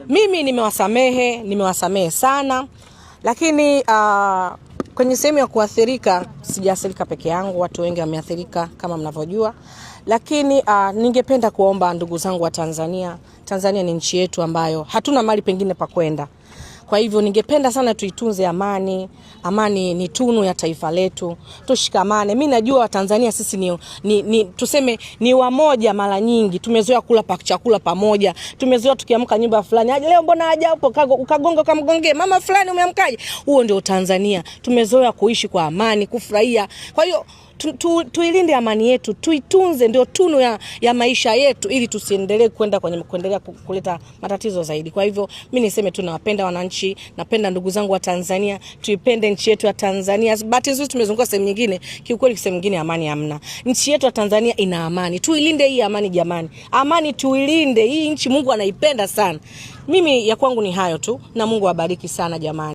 Mimi nimewasamehe, nimewasamehe sana, lakini kwenye sehemu ya kuathirika sijaathirika peke yangu, watu wengi wameathirika kama mnavyojua, lakini ningependa kuomba ndugu zangu wa Tanzania. Tanzania ni nchi yetu ambayo hatuna mali pengine pa kwenda. Kwa hivyo ningependa sana tuitunze amani. Amani ni tunu ya taifa letu, tushikamane. Mi najua Watanzania sisi ni tuseme ni wamoja. Mara nyingi tumezoea kula pa chakula pamoja, tumezoea tukiamka nyumba fulani, aje leo mbona haja upo, ukagonga ukamgongee mama fulani, umeamkaje? Huo ndio Tanzania. Tumezoea kuishi kwa amani, kufurahia. Kwa hiyo tuilinde amani yetu, tuitunze, ndio tunu ya maisha yetu, ili tusiendelee kwenda kwenye kuendelea kuleta matatizo zaidi. Kwa hivyo mi niseme tu nawapenda wananchi, napenda ndugu zangu wa Tanzania, tuipende nchi yetu ya Tanzania. Bahati nzuri tumezunguka sehemu nyingine, kiukweli sehemu nyingine amani hamna. Nchi yetu ya Tanzania ina amani, tuilinde hii amani jamani, amani tuilinde hii nchi, Mungu anaipenda sana. Mimi ya kwangu ni hayo tu, na Mungu awabariki sana jamani.